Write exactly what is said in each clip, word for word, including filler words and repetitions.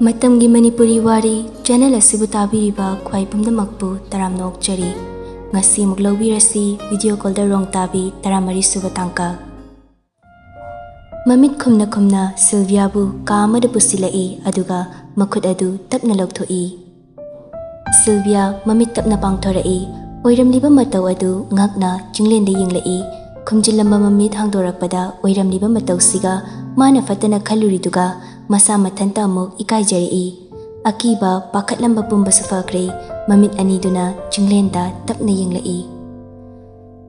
ꯃꯇꯝꯒꯤ ꯃꯅꯤꯄꯨꯔꯤ ꯋꯥꯔꯤ ꯆꯦꯅꯦꯜ ꯑꯁꯤꯕꯨ ꯇꯥꯕꯤꯔꯤꯕ ꯈ꯭ꯋꯥꯏ ꯄꯨꯝꯅꯃꯛꯄꯨ ꯇꯔꯥꯝꯅ ꯑꯣꯛꯆꯔꯤ꯫ ꯉꯁꯤ ꯑꯃꯨꯛ ꯂꯧꯕꯤꯔꯁꯤ ꯚꯤꯗꯤꯑꯣ ꯀꯣꯜꯗꯔ ꯔꯣꯡꯇꯥꯕꯤ ꯇꯔꯥꯃꯔꯤ ꯁꯨꯕ ꯇꯥꯡꯀꯛ꯫ ꯃꯃꯤꯠ ꯈꯨꯝꯅ ꯈꯨꯝꯅ ꯁꯤꯜꯚꯤꯌꯥꯕꯨ ꯀꯥ ꯑꯃꯗ ꯄꯨꯁꯤꯜꯂꯛꯏ, ꯑꯗꯨꯒ ꯃꯈꯨꯠ ꯑꯗꯨ ꯇꯞꯅ ꯂꯧꯊꯣꯛꯏ꯫ ꯁꯤꯜꯚꯤꯌꯥ ꯃꯃꯤꯠ ꯇꯞꯅ ꯄꯥꯡꯊꯣꯔꯛꯏ꯫ ꯑꯣꯏꯔꯝꯂꯤꯕ ꯃꯇꯧ ꯑꯗꯨ ꯉꯛꯅ ꯆꯤꯡꯂꯦꯟꯗ ꯌꯦꯡꯂꯛꯏ꯫ ꯈꯨꯝꯖꯤꯜꯂꯝꯕ ꯃꯃꯤꯠ ꯍꯥꯡꯗꯣꯔꯛꯄꯗ ꯑꯣꯏꯔꯝꯂꯤꯕ ꯃꯇꯧꯁꯤꯒ ꯃꯥꯅ ꯐꯠꯇꯅ ꯈꯜꯂꯨꯔꯤꯗꯨꯒ ꯃꯁꯥ ꯃꯊꯟꯇ ꯑꯃꯨꯛ ꯏꯀꯥꯏꯖꯔꯛꯏ꯫ ꯑꯀꯤꯕ, ꯄꯥꯈꯠꯂꯝꯕ ꯄꯨꯝꯕꯁꯨ ꯐꯈ꯭ꯔꯦ꯫ ꯃꯃꯤꯠ ꯑꯅꯤꯗꯨꯅ ꯆꯤꯡꯂꯦꯟꯗ ꯇꯞꯅ ꯌꯦꯡꯂꯛꯏ꯫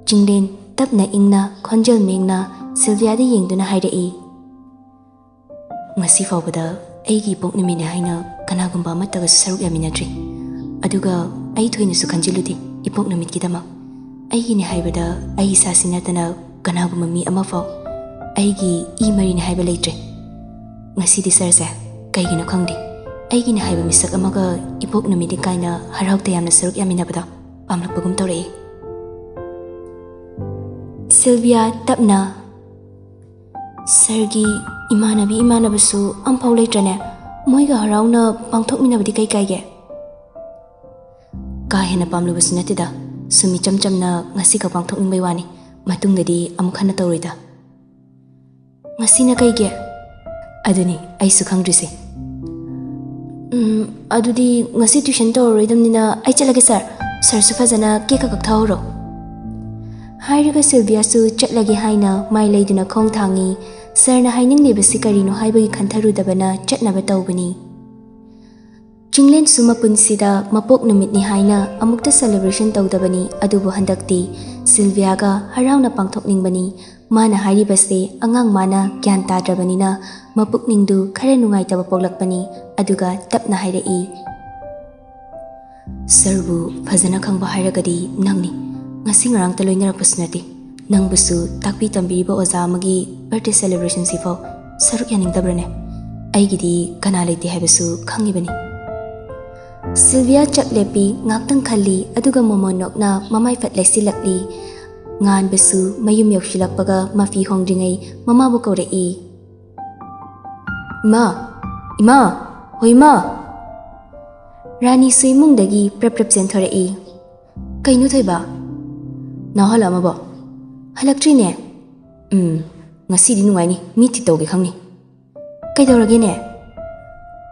ꯆꯤꯡꯂꯦꯟ ꯇꯞꯅ ꯏꯪꯅ ꯈꯣꯟꯖꯦꯜ ꯃꯦꯡꯅ ꯁꯤꯜꯚꯤꯌꯥꯗ ꯌꯦꯡꯗꯨꯅ ꯍꯥꯏꯔꯛꯏ, "ꯉꯁꯤ ꯐꯥꯎꯕꯗ ꯑꯩꯒꯤ ꯏꯄꯣꯛ ꯅꯨꯃꯤꯠꯅꯤ ꯍꯥꯏꯅ ꯀꯅꯥꯒꯨꯝꯕ ꯑꯃꯠꯇꯒꯁꯨ ꯁꯔꯨꯛ ꯌꯥꯃꯤꯟꯅꯗ꯭ꯔꯤ꯫ ꯑꯗꯨꯒ ꯑꯩ ꯊꯣꯏꯅꯁꯨ ꯈꯟꯖꯤꯜꯂꯨꯗꯦ ꯏꯄꯣꯛ ꯅꯨꯃꯤꯠꯀꯤꯗꯃꯛ꯫ ꯑꯩꯒꯤꯅꯤ ꯍꯥꯏꯕꯗ ꯑꯩ ꯏꯁꯥꯁꯤ ꯅꯠꯇꯅ ꯀꯅꯥꯒꯨꯝꯕ ꯃꯤ ꯑꯃꯐꯥꯎ ꯑꯩꯒꯤ ꯏ ꯃꯔꯤꯅꯤ ꯍꯥꯏꯕ ꯂꯩꯇ꯭ꯔꯦ꯫ ꯉꯁꯤꯗꯤ ꯁꯥꯔꯁꯦ, ꯀꯩꯒꯤꯅꯣ ꯈꯪꯗꯦ, ꯑꯩꯒꯤꯅꯤ ꯍꯥꯏꯕ ꯃꯤꯁꯛ ꯑꯃꯒ ꯏꯄꯣꯛ ꯅꯨꯃꯤꯠꯅꯤ ꯀꯥꯏꯅ ꯍꯔꯥꯎ ꯇꯌꯥꯝꯅ ꯁꯔꯨꯛ ꯌꯥꯃꯤꯟꯅꯕꯗꯣ ꯄꯥꯝꯂꯛꯄꯒꯨꯝ ꯇꯧꯔꯛꯏ꯫" ꯁꯤꯜꯚꯤꯌꯥ ꯇꯞꯅ, "ꯁꯥꯔꯒꯤ ꯏꯃꯥꯟꯅꯕꯤ ꯏꯃꯥꯟꯅꯕꯁꯨ ꯑꯝꯐꯥꯎ ꯂꯩꯇ꯭ꯔꯅꯦ? ꯃꯣꯏꯒ ꯍꯔꯥꯎꯅ ꯄꯥꯡꯊꯣꯛꯃꯤꯟꯅꯕꯗꯤ ꯀꯩ ꯀꯥꯏꯒꯦ?" "ꯀꯥ ꯍꯦꯟꯅ ꯄꯥꯝꯂꯨꯕꯁꯨ ꯅꯠꯇꯦꯗ, ꯁꯨꯝ ꯏꯆꯝ ꯆꯝꯅ ꯉꯁꯤꯈꯛ ꯄꯥꯡꯊꯣꯛꯅꯤꯡꯕꯩ ꯋꯥꯅꯤ꯫ ꯃꯇꯨꯡꯗꯗꯤ ꯑꯃꯨꯛ ꯍꯟꯅ ꯇꯧꯔꯣꯏꯗ꯫" "ꯉꯁꯤꯅ ꯀꯩꯒꯤ?" "ꯑꯗꯨꯅꯤ ꯑꯩꯁꯨ ꯈꯪꯗ꯭ꯔꯤꯁꯦ꯫" "ꯎꯝ, ꯑꯗꯨꯗꯤ ꯉꯁꯤ ꯇ꯭ꯌꯨꯁꯟ ꯇꯧꯔꯔꯣꯏꯗꯕꯅꯤꯅ ꯑꯩ ꯆꯠꯂꯒꯦ ꯁꯥꯔ꯫ ꯁꯥꯔꯁꯨ ꯐꯖꯅ ꯀꯦꯛ ꯈꯛ ꯊꯥꯍꯧꯔꯣ꯫" ꯍꯥꯏꯔꯒ ꯁꯤꯜꯚꯤꯌꯥꯁꯨ ꯆꯠꯂꯒꯦ ꯍꯥꯏꯅ ꯃꯥꯏ ꯂꯩꯗꯨꯅ ꯈꯣꯡ ꯊꯥꯡꯉꯤ꯫ ꯁꯥꯔꯅ ꯍꯥꯏꯅꯤꯡꯂꯤꯕꯁꯤ ꯀꯔꯤꯅꯣ ꯍꯥꯏꯕꯒꯤ ꯈꯟꯊꯔꯨꯗꯕꯅ ꯆꯠꯅꯕ ꯇꯧꯕꯅꯤ꯫ ꯆꯤꯡꯂꯦꯟꯁꯨ ꯃꯄꯨꯟꯁꯤꯗ ꯃꯄꯣꯛ ꯅꯨꯃꯤꯠꯅꯤ ꯍꯥꯏꯅ ꯑꯃꯨꯛꯇ celebration ꯇꯧꯗꯕꯅꯤ, ꯑꯗꯨꯕꯨ ꯍꯟꯗꯛꯇꯤ ꯁꯤꯜꯚꯤꯌꯥꯒ ꯍꯔꯥꯎꯅ ꯄꯥꯡꯊꯣꯛꯅꯤꯡꯕꯅꯤ꯫ ꯃꯥꯅ ꯍꯥꯏꯔꯤꯕꯁꯦ ꯑꯉꯥꯡ ꯃꯥꯅ ꯒ꯭ꯌꯥꯟ ꯇꯥꯗ꯭ꯔꯕꯅꯤꯅ ꯃꯄꯨꯛꯅꯤꯡꯗꯨ ꯈꯔ ꯅꯨꯡꯉꯥꯏꯇꯕ ꯄꯣꯛꯂꯛꯄꯅꯤ, ꯑꯗꯨꯒ ꯇꯞꯅ ꯍꯥꯏꯔꯛꯏ, "ꯁꯥꯔꯕꯨ ꯐꯖꯅ ꯈꯪꯕ ꯍꯥꯏꯔꯒꯗꯤ ꯅꯪꯅꯤ꯫ ꯉꯁꯤ ꯉꯔꯥꯡꯇ ꯂꯣꯏꯅꯔꯛꯄꯁꯨ ꯅꯠꯇꯦ꯫ ꯅꯪꯕꯨꯁꯨ ꯇꯥꯛꯄꯤ ꯇꯝꯕꯤꯔꯤꯕ ꯑꯣꯖꯥ ꯑꯃꯒꯤ birthday celebrationꯁꯤꯐꯥꯎ ꯁꯔꯨꯛ ꯌꯥꯅꯤꯡꯗꯕ꯭ꯔꯅꯦ? ꯑꯩꯒꯤꯗꯤ ꯀꯅꯥ ꯂꯩꯇꯦ ꯍꯥꯏꯕꯁꯨ ꯈꯪꯉꯤꯕꯅꯤ꯫" ꯁꯤꯜꯚꯤꯌꯥ ꯆꯞ ꯂꯦꯞꯄꯤ, ꯉꯥꯛꯇꯪ ꯈꯜꯂꯤ, ꯑꯗꯨꯒ ꯃꯣꯃꯣꯟ ꯅꯣꯛꯅ ꯃꯃꯥꯏ ꯐꯠ ꯂꯩꯁꯤꯜꯂꯛꯂꯤ꯫ ꯉꯥꯟꯕꯁꯨ ꯃꯌꯨꯝ ꯌꯧꯁꯤꯜꯂꯛꯄꯒ ꯃꯐꯤ ꯍꯣꯡꯗ꯭ꯔꯤꯉꯩ ꯃꯃꯥꯕꯨ ꯀꯧꯔꯛꯏ꯫ "ꯏꯃꯥ! ꯏꯃꯥ!" ꯍꯣꯏ ꯃꯥ꯫ ꯔꯥꯅꯤꯁꯨ ꯏꯃꯨꯡꯗꯒꯤ ꯄ꯭ꯔꯞ ꯄ꯭ꯔꯞ ꯆꯦꯟꯊꯣꯔꯛꯏ꯫ ꯀꯩꯅꯣ ꯊꯣꯏꯕ? ꯅꯥꯎ ꯍꯜꯂꯛꯑꯝꯃꯕꯣ? ꯍꯜꯂꯛꯇ꯭ꯔꯤꯅꯦ꯫ ꯎꯝ, ꯉꯁꯤꯗꯤ ꯅꯨꯡꯉꯥꯏꯅꯤ, ꯃꯤ ꯊꯤꯠ ꯇꯧꯒꯦ ꯈꯪꯅꯤ꯫ ꯀꯩꯗꯧꯔꯒꯦꯅꯦ?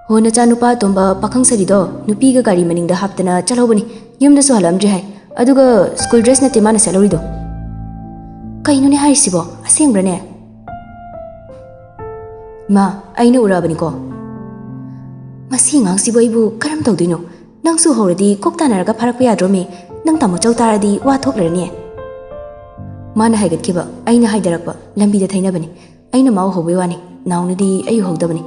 ꯍꯣ, ꯅꯆꯥꯅꯨꯄꯥ ꯑꯇꯣꯝꯕ ꯄꯥꯈꯪ ꯁꯥꯔꯤꯗꯣ ꯅꯨꯄꯤꯒ ꯒꯥꯔꯤ ꯃꯅꯤꯡꯗ ꯍꯥꯞꯇꯅ ꯆꯠꯍꯧꯕꯅꯤ, ꯌꯨꯝꯗꯁꯨ ꯍꯜꯂꯛꯑꯝꯗ꯭ꯔꯤ ꯍꯥꯏ꯫ ꯑꯗꯨꯒ ꯁ꯭ꯀꯨꯜ ꯗ꯭ꯔꯦꯁ ꯅꯠꯇꯦ ꯃꯥꯅ ꯁꯦꯠꯍꯧꯔꯤꯗꯣ꯫ ꯀꯩꯅꯣꯅꯦ ꯍꯥꯏꯔꯤꯁꯤꯕꯣ, ꯑꯁꯦꯡꯕ꯭ꯔꯅꯦ? ꯃꯥ, ꯑꯩꯅ ꯎꯔꯛꯑꯕꯅꯤꯀꯣ꯫ ꯃꯁꯤ ꯑꯉꯥꯡꯁꯤꯕꯨ ꯑꯩꯕꯨ ꯀꯔꯝ ꯇꯧꯗꯣꯏꯅꯣ? ꯅꯪꯁꯨ ꯍꯧꯔꯗꯤ ꯀꯣꯛ ꯇꯥꯟꯅꯔꯒ ꯐꯥꯔꯛꯄ ꯌꯥꯗ꯭ꯔꯣꯃꯤ? ꯅꯪ ꯇꯥꯃꯣ ꯆꯧ ꯇꯥꯔꯗꯤ ꯋꯥ ꯊꯣꯛꯂꯔꯅꯤ꯫ ꯃꯥꯅ ꯍꯥꯏꯒꯠꯈꯤꯕ, ꯑꯩꯅ ꯍꯥꯏꯗꯔꯛꯄ, ꯂꯝꯕꯤꯗ ꯊꯩꯅꯕꯅꯤ꯫ ꯑꯩꯅ ꯃꯥ ꯎꯍꯧꯕꯩ ꯋꯥꯅꯤ, ꯅꯥꯎꯅꯗꯤ ꯑꯩ ꯎꯍꯧꯗꯕꯅꯤ꯫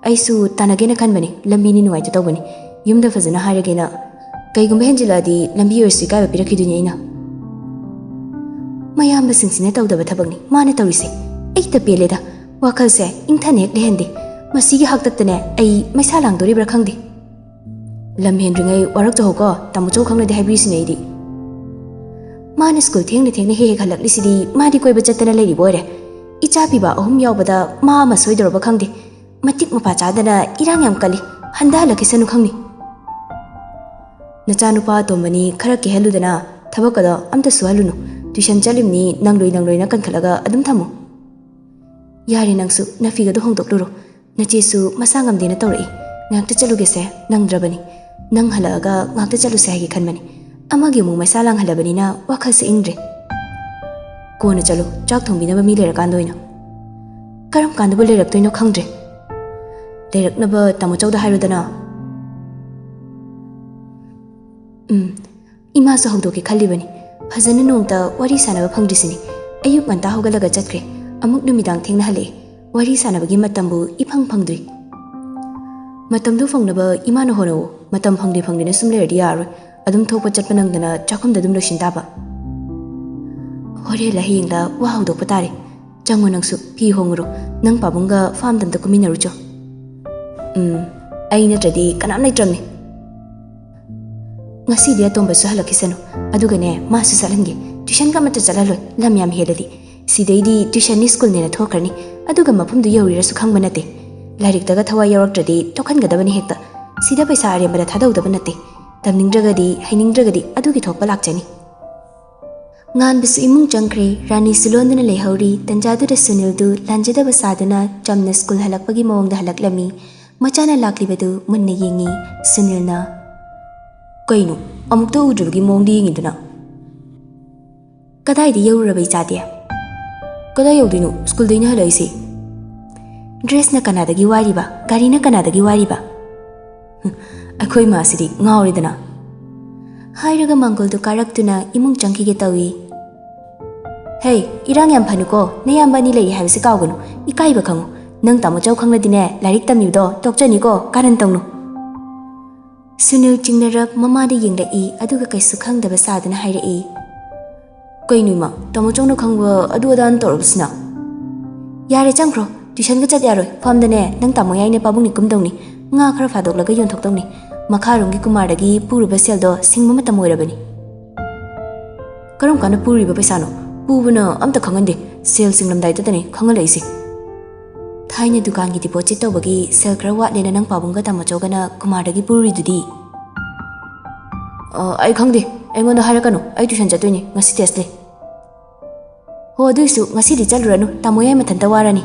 ꯑꯩꯁꯨ ꯇꯥꯟꯅꯒꯦꯅ ꯈꯟꯕꯅꯤ, ꯂꯝꯕꯤꯅꯤ ꯅꯨꯡꯉꯥꯏꯇ ꯇꯧꯕꯅꯤ꯫ ꯌꯨꯝꯗ ꯐꯖꯅ ꯍꯥꯏꯔꯒꯦꯅ꯫ ꯀꯩꯒꯨꯝꯕ ꯍꯦꯟꯖꯤꯜꯂꯛꯑꯗꯤ ꯂꯝꯕꯤ ꯑꯣꯏꯔꯁꯨ ꯏꯀꯥꯏꯕ ꯄꯤꯔꯛꯈꯤꯗꯣꯏꯅꯤ ꯑꯩꯅ꯫ ꯃꯌꯥꯝꯕꯁꯤꯡꯁꯤꯅ ꯇꯧꯗꯕ ꯊꯕꯛꯅꯤ ꯃꯥꯅ ꯇꯧꯔꯤꯁꯦ꯫ ꯑꯩ ꯇ ꯄꯦꯜꯂꯦꯗ꯫ ꯋꯥꯈꯜꯁꯦ ꯏꯪꯊꯅ ꯍꯦꯛ ꯂꯩꯍꯟꯗꯦ꯫ ꯃꯁꯤꯒꯤ ꯍꯥꯛꯇꯛꯇꯅꯦ ꯑꯩ ꯃꯩꯁꯥ ꯂꯥꯡꯗꯣꯔꯤꯕ꯭ꯔꯥ ꯈꯪꯗꯦ꯫ ꯂꯝ ꯍꯦꯟꯗ꯭ꯔꯤꯉꯩ ꯋꯥꯔꯛꯆꯍꯧꯀꯣ, ꯇꯥꯃꯣ ꯆꯧ ꯈꯪꯅꯗꯦ ꯍꯥꯏꯕꯤꯔꯤꯁꯤꯅꯦ ꯑꯩꯗꯤ꯫ ꯃꯥꯅ ꯁ꯭ꯀꯨꯜ ꯊꯦꯡꯅ ꯊꯦꯡꯅ ꯍꯦꯛ ꯍꯦꯛ ꯍꯜꯂꯛꯂꯤꯁꯤꯗꯤ ꯃꯥꯗꯤ ꯀꯣꯏꯕ ꯆꯠꯇꯅ ꯂꯩꯔꯤꯕ ꯑꯣꯏꯔꯦ꯫ ꯏꯆꯥ ꯄꯤꯕ ꯑꯍꯨꯝ ꯌꯥꯎꯕꯗ ꯃꯥ ꯑꯃ ꯁꯣꯏꯗꯧꯔꯕ ꯈꯪꯗꯦ꯫ ꯃꯇꯤꯛ ꯃꯄꯥ ꯆꯥꯗꯅ ꯏꯔꯥꯡ ꯌꯥꯝ ꯀꯜꯂꯤ, ꯍꯟꯗ ꯍꯜꯂꯛꯈꯤꯁꯅꯨ ꯈꯪꯅꯤ꯫ ꯅꯆꯥꯅꯨꯄꯥ ꯑꯇꯣꯝꯕꯅꯤ, ꯈꯔ ꯀꯦꯍꯜꯂꯨꯗꯅ, ꯊꯕꯛꯀꯗꯣ ꯑꯝꯇ ꯁꯨꯍꯜꯂꯨꯅꯨ꯫ ꯇ꯭ꯌꯨꯁꯟ ꯆꯠꯂꯤꯕꯅꯤ, ꯅꯪꯂꯣꯏ ꯅꯪꯂꯣꯏꯅ ꯀꯟꯈꯠꯂꯒ ꯑꯗꯨꯝ ꯊꯝꯃꯨ꯫ ꯌꯥꯔꯦ, ꯅꯪꯁꯨ ꯅꯐꯤꯒꯗꯣ ꯍꯣꯡꯗꯣꯛꯂꯨꯔꯣ꯫ ꯅꯆꯦꯁꯨ ꯃꯁꯥ ꯉꯝꯗꯦꯅ ꯇꯧꯔꯛꯏ꯫ ꯉꯥꯏꯍꯥꯛꯇ ꯆꯠꯂꯨꯒꯦꯁꯦ, ꯅꯪꯗ꯭ꯔꯕꯅꯤ꯫ ꯅꯪ ꯍꯜꯂꯛꯑꯒ ꯉꯥꯏꯍꯥꯛꯇ ꯆꯠꯂꯨꯁꯦ ꯍꯥꯏꯒꯦ ꯈꯟꯕꯅꯤ꯫ ꯑꯃꯒꯤ ꯑꯃꯨꯛ ꯃꯩꯁꯥ ꯂꯥꯡꯍꯜꯂꯕꯅꯤꯅ ꯋꯥꯈꯜꯁꯦ ꯏꯪꯗ꯭ꯔꯦ꯫ ꯀꯣꯟꯅ ꯆꯠꯂꯨ, ꯆꯥꯛ ꯊꯣꯡꯕꯤꯅꯕ ꯃꯤ ꯂꯩꯔꯀꯥꯟꯗ ꯑꯣꯏꯅ꯫ ꯀꯔꯝ ꯀꯥꯟꯗꯕꯨ ꯂꯩꯔꯛꯇꯣꯏꯅꯣ ꯈꯪꯗ꯭ꯔꯦ꯫ ꯂꯩꯔꯛꯅꯕ ꯇꯥꯃꯣ ꯆꯧꯗ ꯍꯥꯏꯔꯨꯗꯅ꯫ ꯎꯝ, ꯏꯃꯥꯁꯨ ꯍꯧꯗꯣꯛꯀꯦ ꯈꯜꯂꯤꯕꯅꯤ꯫ ꯐꯖꯅ ꯅꯣꯡꯇ ꯋꯥꯔꯤ ꯁꯥꯟꯅꯕ ꯐꯪꯗ꯭ꯔꯤꯁꯤꯅꯤ꯫ ꯑꯌꯨꯛ ꯉꯟꯇꯥ ꯍꯧꯒꯠꯂꯒ ꯆꯠꯈ꯭ꯔꯦ, ꯑꯃꯨꯛ ꯅꯨꯃꯤꯗꯥꯡ ꯊꯦꯡꯅ ꯍꯜꯂꯛꯑꯦ꯫ ꯋꯥꯔꯤ ꯁꯥꯟꯅꯕꯒꯤ ꯃꯇꯝꯕꯨ ꯏꯐꯪ ꯐꯪꯗ꯭ꯔꯤ꯫ ꯃꯇꯝꯗꯨ ꯐꯪꯅꯕ ꯏꯃꯥꯅ ꯍꯣꯠꯅꯧ꯫ ꯃꯇꯝ ꯐꯪꯗꯦ ꯐꯪꯗꯦꯅ ꯁꯨꯝ ꯂꯩꯔꯗꯤ ꯌꯥꯔꯔꯣꯏ꯫ ꯑꯗꯨꯝ ꯊꯣꯛꯄ ꯆꯠꯄ ꯅꯪꯗꯅ ꯆꯥꯛꯈꯨꯝꯗ ꯑꯗꯨꯝ ꯂꯣꯏꯁꯤꯟ ꯇꯥꯕ꯫ ꯍꯣꯔꯦꯟꯂ ꯍꯌꯦꯡꯂ ꯋꯥ ꯍꯧꯗꯣꯛꯄ ꯇꯥꯔꯦ꯫ ꯆꯪꯉꯣ ꯅꯪꯁꯨ, ꯐꯤ ꯍꯣꯡꯉꯨꯔꯣ꯫ ꯅꯪ ꯄꯥꯕꯨꯡꯒ ꯐꯥꯝꯗ ꯑꯝꯇ ꯀꯨꯝꯃꯤꯟꯅꯔꯨꯆꯣ꯫ ꯎꯝ, ꯑꯩ ꯅꯠꯇ꯭ꯔꯗꯤ ꯀꯅꯥꯝ ꯂꯩꯇ꯭ꯔꯕꯅꯤ꯫ ꯉꯁꯤꯗꯤ ꯑꯇꯣꯝꯕꯁꯨ ꯍꯜꯂꯛꯈꯤꯁꯅꯨ꯫ ꯑꯗꯨꯒꯅꯦ, ꯃꯥꯁꯨ ꯆꯠꯍꯟꯒꯦ꯫ ꯇ꯭ꯌꯨꯁꯟꯒ ꯑꯃꯠꯇ ꯆꯠꯍꯜꯂꯣꯏ, ꯂꯝ ꯌꯥꯝ ꯍꯦꯜꯂꯗꯤ꯫ ꯁꯤꯗꯩꯗꯤ ꯇ꯭ꯌꯨꯁꯟꯅꯤ ꯁ꯭ꯀꯨꯜꯅꯦꯅ ꯊꯣꯛꯈ꯭ꯔꯅꯤ꯫ ꯑꯗꯨꯒ ꯃꯐꯝꯗꯨ ꯌꯧꯔꯤꯔꯁꯨ ꯈꯪꯕ ꯅꯠꯇꯦ꯫ ꯂꯥꯏꯔꯤꯛꯇꯒ ꯊꯋꯥꯏ ꯌꯥꯎꯔꯛꯇ꯭ꯔꯗꯤ ꯇꯣꯛꯍꯟꯒꯗꯕꯅꯤ ꯍꯦꯛꯇ꯫ ꯁꯤꯗ ꯄꯩꯁꯥ ꯑꯔꯦꯝꯕꯗ ꯊꯥꯗꯧꯗꯕ ꯅꯠꯇꯦ꯫ ꯇꯝꯅꯤꯡꯗ꯭ꯔꯒꯗꯤ, ꯍꯩꯅꯤꯡꯗ꯭ꯔꯒꯗꯤ ꯑꯗꯨꯒꯤ ꯊꯣꯛꯄ ꯂꯥꯛꯆꯅꯤ꯫ ꯉꯥꯟꯕꯁꯨ ꯏꯃꯨꯡ ꯆꯪꯈ꯭ꯔꯦ꯫ ꯔꯥꯅꯤꯁꯨ ꯂꯣꯟꯗꯨꯅ ꯂꯩꯍꯧꯔꯤ꯫ ꯇꯟꯖꯥꯗꯨꯗ ꯁꯨꯅꯤꯜꯗꯨ ꯂꯥꯟꯖꯗꯕ ꯁꯥꯗꯨꯅ ꯆꯝꯅ ꯁ꯭ꯀꯨꯜ ꯍꯜꯂꯛꯄꯒꯤ ꯃꯑꯣꯡꯗ ꯍꯜꯂꯛꯂꯝꯃꯤ꯫ ꯃꯆꯥꯅ ꯂꯥꯛꯂꯤꯕꯗꯨ ꯃꯨꯟꯅ ꯌꯦꯡꯉꯤ꯫ ꯁꯨꯅꯤꯜꯅ, "ꯀꯩꯅꯣ, ꯑꯃꯨꯛꯇ ꯎꯗ꯭ꯔꯤꯕꯒꯤ ꯃꯑꯣꯡꯗ ꯌꯦꯡꯉꯤꯗꯨꯅ?" "ꯀꯗꯥꯏꯗ ꯌꯧꯔꯨꯔꯕ ꯏꯆꯥꯗꯤ?" "ꯀꯗꯥꯏ ꯌꯧꯗꯣꯏꯅꯣ? ꯁ꯭ꯀꯨꯜꯗꯩꯅ ꯍꯜꯂꯛꯏꯁꯦ꯫" "ꯗ꯭ꯔꯦꯁꯅ ꯀꯅꯥꯗꯒꯤ ꯋꯥꯏꯔꯤꯕ? ꯒꯥꯔꯤꯅ ꯀꯅꯥꯗꯒꯤ ꯋꯥꯏꯔꯤꯕ?" "ꯍꯨꯝ, ꯑꯩꯈꯣꯏ ꯃꯥꯁꯤꯗꯤ ꯉꯥꯎꯔꯦꯗꯅ꯫" ꯍꯥꯏꯔꯒ ꯃꯥꯡꯒꯣꯜꯗꯨ ꯀꯥꯔꯛꯇꯨꯅ ꯏꯃꯨꯡ ꯆꯪꯈꯤꯒꯦ ꯇꯧꯏ꯫ "ꯍꯦ, ꯏꯔꯥꯡ ꯌꯥꯝ ꯐꯅꯨꯀꯣ, ꯅꯌꯥꯝꯕ ꯑꯅꯤ ꯂꯩꯔꯤ ꯍꯥꯏꯕꯁꯤ ꯀꯥꯎꯒꯅꯨ, ꯏꯀꯥꯏꯕ ꯈꯪꯉꯨ꯫ ꯅꯪ ꯇꯥꯃꯣ ꯆꯧ ꯈꯪꯂꯗꯤꯅꯦ, ꯂꯥꯏꯔꯤꯛ ꯇꯝꯃꯤꯕꯗꯣ ꯇꯣꯛꯆꯅꯤꯀꯣ, ꯀꯥꯔꯟ ꯇꯧꯅꯨ꯫" ꯁꯨꯅꯤꯜ ꯆꯤꯡꯅꯔꯞ ꯃꯃꯥꯗ ꯌꯦꯡꯂꯛꯏ, ꯑꯗꯨꯒ ꯀꯩꯁꯨ ꯈꯪꯗꯕ ꯁꯥꯗꯨꯅ ꯍꯥꯏꯔꯛꯏ꯫ "ꯀꯩꯅꯣ ꯏꯃꯥ, ꯇꯥꯃꯣ ꯆꯧꯅ ꯈꯪꯕ ꯑꯗꯨ ꯑꯗꯥꯅ ꯇꯧꯔꯕꯁꯤꯅ?" "ꯌꯥꯔꯦ, ꯆꯪꯈ꯭ꯔꯣ, ꯇ꯭ꯌꯨꯁꯟꯒ ꯆꯠ ꯌꯥꯔꯣꯏ꯫ ꯐꯥꯝꯗꯅꯦ ꯅꯪ ꯇꯥꯃꯣ ꯌꯥꯏꯅ ꯄꯥꯕꯨꯡ ꯅꯤꯀꯨꯝꯗꯧꯅꯤ, ꯉꯥ ꯈꯔ ꯐꯥꯗꯣꯛꯂꯒ ꯌꯣꯟꯊꯣꯛꯇꯧꯅꯤ꯫ ꯃꯈꯥꯔꯣꯝꯒꯤ ꯀꯨꯃꯥꯔꯗꯒꯤ ꯄꯨꯔꯨꯕ ꯁꯦꯜꯗꯣ ꯁꯤꯡꯕ ꯃꯇꯝ ꯑꯣꯏꯔꯕꯅꯤ꯫" "ꯀꯔꯝ ꯀꯥꯟꯗ ꯄꯨꯔꯤꯕ ꯄꯩꯁꯥꯅꯣ? ꯄꯨꯕꯅ ꯑꯝꯇ ꯈꯪꯍꯟꯗꯦ, ꯁꯦꯜ ꯁꯤꯡꯂꯝꯗꯥꯏꯗꯇꯅꯦ ꯈꯪꯍꯜꯂꯛꯏꯁꯦ꯫" "ꯊꯥꯏꯅ ꯗꯨꯀꯥꯟꯒꯤ ꯗꯤꯄꯣꯖꯤꯠ ꯇꯧꯕꯒꯤ ꯁꯦꯜ ꯈꯔ ꯋꯥꯠꯂꯦꯅ ꯅꯪ ꯄꯥꯕꯨꯡꯒ ꯇꯥꯃꯣꯆꯧꯒꯅ ꯀꯨꯃꯥꯔꯗꯒꯤ ꯄꯨꯔꯨꯔꯤꯗꯨꯗꯤ?" "ꯑ, ꯑꯩ ꯈꯪꯗꯦ, ꯑꯩꯉꯣꯟꯗ ꯍꯥꯏꯔꯛꯀꯅꯨ, ꯑꯩ ꯇ꯭ꯌꯨꯁꯟ ꯆꯠꯇꯣꯏꯅꯤ, ꯉꯁꯤ ꯇꯦꯁ ꯂꯩ꯫" "ꯍꯣ, ꯑꯗꯨꯏꯁꯨ ꯉꯁꯤꯗꯤ ꯆꯠꯂꯨꯔꯅꯨ, ꯇꯥꯃꯣ ꯌꯥꯏ ꯃꯊꯟꯇ ꯋꯥꯔꯅꯤ꯫"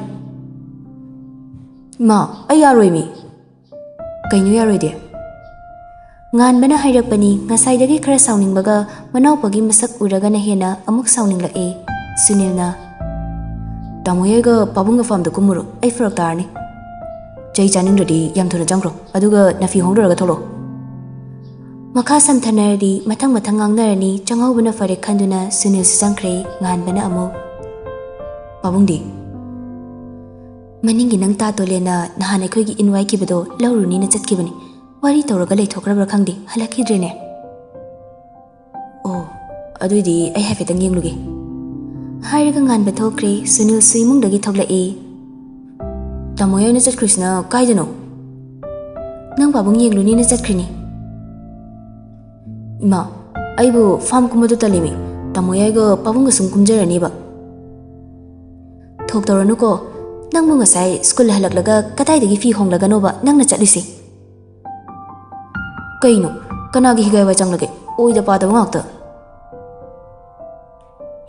"ꯏꯃꯥ, ꯑꯩ ꯌꯥꯔꯣꯏꯃꯤ꯫" "ꯀꯩꯅꯣ ꯌꯥꯔꯣꯏꯗꯤ?" ꯉꯥꯟꯕꯅ ꯍꯥꯏꯔꯛꯄꯅꯤ꯫ ꯉꯁꯥꯏꯗꯒꯤ ꯈꯔ ꯁꯥꯎꯅꯤꯡꯕꯒ ꯃꯅꯥꯎꯄꯥꯒꯤ ꯃꯁꯛ ꯎꯔꯒꯅ ꯍꯦꯟꯅ ꯑꯃꯨꯛ ꯁꯥꯎꯅꯤꯡꯂꯛꯑꯦ ꯁꯨꯅꯤꯜꯅ꯫ "ꯇꯥꯃꯣ ꯌꯥꯏꯒ ꯄꯥꯕꯨꯡꯒ ꯐꯥꯝꯗ ꯀꯨꯝꯃꯨꯔꯣ, ꯑꯩ ꯐꯔꯛ ꯇꯥꯔꯅꯤ꯫ ꯆꯩ ꯆꯥꯅꯤꯡꯗ꯭ꯔꯗꯤ ꯌꯥꯝ ꯊꯨꯅ ꯆꯪꯈ꯭ꯔꯣ, ꯑꯗꯨꯒ ꯅꯐꯤ ꯍꯣꯡꯗꯣꯔꯒ ꯊꯣꯛꯂꯛꯑꯣ꯫" ꯃꯈꯥ ꯁꯝꯊꯅꯔꯗꯤ ꯃꯊꯪ ꯃꯊꯪ ꯉꯥꯡꯅꯔꯅꯤ, ꯆꯪꯍꯧꯕꯅ ꯐꯔꯦ ꯈꯟꯗꯨꯅ ꯁꯨꯅꯤꯜꯁꯨ ꯆꯪꯈ꯭ꯔꯦ꯫ ꯉꯥꯟꯕꯅ ꯑꯃꯨꯛ, "ꯄꯥꯕꯨꯡꯗꯤ?" "ꯃꯅꯤꯡꯒꯤ ꯅꯪ ꯇꯥ ꯇꯣꯂꯦꯟꯅ ꯅꯍꯥꯟ ꯑꯩꯈꯣꯏꯒꯤ ꯏꯟ ꯋꯥꯏꯈꯤꯕꯗꯣ ꯂꯧꯔꯨꯅꯤꯅ ꯆꯠꯈꯤꯕꯅꯤ꯫ ꯋꯥꯔꯤ ꯇꯧꯔꯒ ꯂꯩꯊꯣꯛꯈ꯭ꯔꯕ꯭ꯔꯥ ꯈꯪꯗꯦ, ꯍꯜꯂꯛꯈꯤꯗ꯭ꯔꯦꯅꯦ꯫" "ꯑꯣ, ꯑꯗꯨꯏꯗꯤ ꯑꯩ ꯍꯥꯏꯐꯦꯠꯇꯪ ꯌꯦꯡꯂꯨꯒꯦ꯫" ꯍꯥꯏꯔꯒ ꯉꯥꯟꯕ ꯊꯣꯛꯈ꯭ꯔꯦ꯫ ꯁꯨꯅꯤꯜꯁꯨ ꯏꯃꯨꯡꯗꯒꯤ ꯊꯣꯛꯂꯛꯑꯦ꯫ "ꯇꯥꯃꯣ ꯌꯥꯏꯅ ꯆꯠꯈ꯭ꯔꯤꯁꯤꯅ ꯀꯥꯏꯗꯅꯣ?" "ꯅꯪ ꯄꯥꯕꯨꯡ ꯌꯦꯡꯂꯨꯅꯤꯅ ꯆꯠꯈ꯭ꯔꯤꯅꯤ꯫" "ꯏꯃꯥ, ꯑꯩꯕꯨ ꯐꯥꯝ ꯀꯨꯝꯕꯗꯣ ꯇꯜꯂꯤꯃꯤ꯫ ꯇꯥꯃꯣ ꯌꯥꯏꯒ ꯄꯥꯕꯨꯡꯒ ꯁꯨꯝ ꯀꯨꯝꯖꯔꯅꯤꯕ꯫" "ꯊꯣꯛ ꯇꯧꯔꯅꯨꯀꯣ, ꯅꯪꯕꯨ ꯉꯁꯥꯏ ꯁ꯭ꯀꯨꯜ ꯍꯜꯂꯛꯂꯒ ꯀꯗꯥꯏꯗꯒꯤ ꯐꯤ ꯍꯣꯡꯂꯒꯅꯣꯕ ꯅꯪꯅ ꯆꯠꯂꯤꯁꯤ? ꯀꯩꯅꯣ? ꯀꯅꯥꯒꯤ ꯍꯤꯒꯥꯏ ꯋꯥ ꯆꯪꯂꯒꯦ? ꯑꯣꯏꯗ ꯄꯥꯗꯕ ꯉꯥꯛꯇ꯫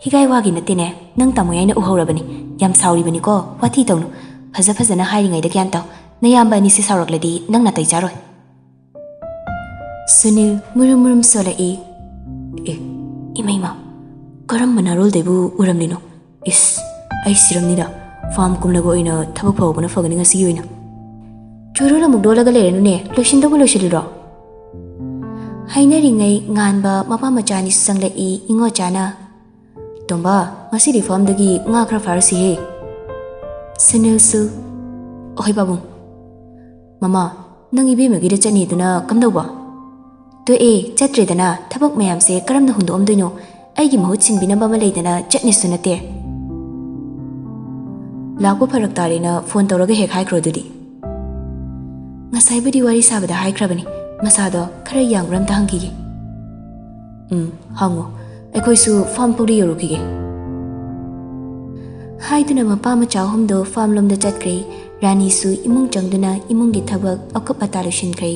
ꯍꯤꯒꯥꯏ ꯋꯥꯒꯤ ꯅꯠꯇꯦꯅꯦ, ꯅꯪ ꯇꯥꯃꯣ ꯌꯥꯏꯅ ꯎꯍꯧꯔꯕꯅꯤ꯫ ꯌꯥꯝ ꯁꯥꯎꯔꯤꯕꯅꯤꯀꯣ, ꯋꯥꯊꯤ ꯇꯧꯅꯨ꯫ ꯐꯖ ꯐꯖꯅ ꯍꯥꯏꯔꯤꯉꯩꯗ ꯒ꯭ꯌꯥꯟ ꯇꯥꯎ꯫ ꯅꯌꯥꯝꯕ ꯑꯅꯤꯁꯦ ꯁꯥꯎꯔꯛꯂꯗꯤ ꯅꯪ ꯅꯥꯇꯩ ꯆꯥꯔꯣꯏ꯫ ꯁꯨꯅꯤꯜ ꯃꯨꯔꯨꯝ ꯃꯨꯔꯨꯝ ꯁꯣꯜꯂꯛꯏ꯫ ꯑꯦ, ꯏꯃꯩꯃ, ꯀꯔꯝꯕ ꯅꯥꯔꯣꯜꯗꯩꯕꯨ ꯎꯔꯝꯂꯤꯅꯣ? ꯏꯁ, ꯑꯩ ꯁꯤꯔꯝꯅꯤꯗ꯫ ꯐꯥꯝ ꯀꯨꯝꯂꯒ ꯑꯣꯏꯅ ꯊꯕꯛ ꯐꯍꯧꯕꯅ ꯐꯒꯅꯤ ꯉꯁꯤꯒꯤ ꯑꯣꯏꯅ꯫ ꯆꯨꯔꯨꯜ ꯑꯃꯨꯛ ꯂꯣꯜꯂꯒ ꯂꯩꯔꯅꯨꯅꯦ, ꯂꯣꯏꯁꯤꯟꯗꯧꯕ ꯂꯣꯏꯁꯤꯜꯂꯤꯔꯣ? ꯍꯥꯏꯅꯔꯤꯉꯩ ꯉꯥꯟꯕ ꯃꯄꯥ ꯃꯆꯥ ꯑꯅꯤꯁꯨ ꯆꯪꯂꯛꯏ ꯏꯉꯣꯆꯥꯅ꯫ ꯇꯣꯝꯕ, ꯉꯁꯤꯗꯤ ꯐꯥꯝꯗꯒꯤ ꯉꯥ ꯈꯔ ꯐꯥꯔꯨꯁꯤꯍꯦ꯫ ꯁꯨꯅꯤꯜꯁꯨ, "ꯍꯣꯏ ꯄꯥꯕꯨꯡ꯫ ꯃꯃꯥ, ꯅꯪ ꯏꯕꯦꯝꯃꯒꯤꯗ ꯆꯠꯅꯤꯗꯨꯅ ꯀꯝꯗꯧꯕ?" "ꯇꯣꯛꯑꯦ, ꯆꯠꯇ꯭ꯔꯦꯗꯅ, ꯊꯕꯛ ꯃꯌꯥꯝꯁꯦ ꯀꯔꯝꯅ ꯍꯨꯟꯗꯣꯛꯑꯝꯗꯣꯏꯅꯣ? ꯑꯩꯒꯤ ꯃꯍꯨꯠ ꯁꯤꯟꯕꯤꯅꯕ ꯑꯃ ꯂꯩꯗꯅ ꯆꯠꯅꯤꯁꯨ ꯅꯠꯇꯦ꯫ ꯂꯥꯛꯄ ꯐꯔꯛ ꯇꯥꯔꯦꯅ ꯐꯣꯟ ꯇꯧꯔꯒ ꯍꯦꯛ ꯍꯥꯏꯈ꯭ꯔꯣ ꯑꯗꯨꯗꯤ꯫" ꯉꯁꯥꯏꯕꯨꯗꯤ ꯋꯥꯔꯤ ꯁꯥꯕꯗ ꯍꯥꯏꯈ꯭ꯔꯕꯅꯤ, ꯃꯁꯥꯗꯣ ꯈꯔ ꯌꯥꯡꯕ꯭ꯔꯥ ꯑꯝꯇ ꯍꯪꯈꯤꯒꯦ꯫ "ꯎꯝ, ꯍꯪꯉꯣ꯫ ꯑꯩꯈꯣꯏꯁꯨ ꯐꯥꯝ ꯐꯥꯎꯗ ꯌꯧꯔꯨꯈꯤꯒꯦ꯫" ꯍꯥꯏꯗꯨꯅ ꯃꯄꯥ ꯃꯆꯥ ꯑꯍꯨꯝꯗꯣ ꯐꯥꯝ ꯂꯣꯝꯗ ꯆꯠꯈ꯭ꯔꯦ꯫ ꯔꯥꯅꯤꯁꯨ ꯏꯃꯨꯡ ꯆꯪꯗꯨꯅ ꯏꯃꯨꯡꯒꯤ ꯊꯕꯛ ꯑꯀꯨꯞ ꯑꯇꯥ ꯂꯣꯏꯁꯤꯟꯈ꯭ꯔꯦ꯫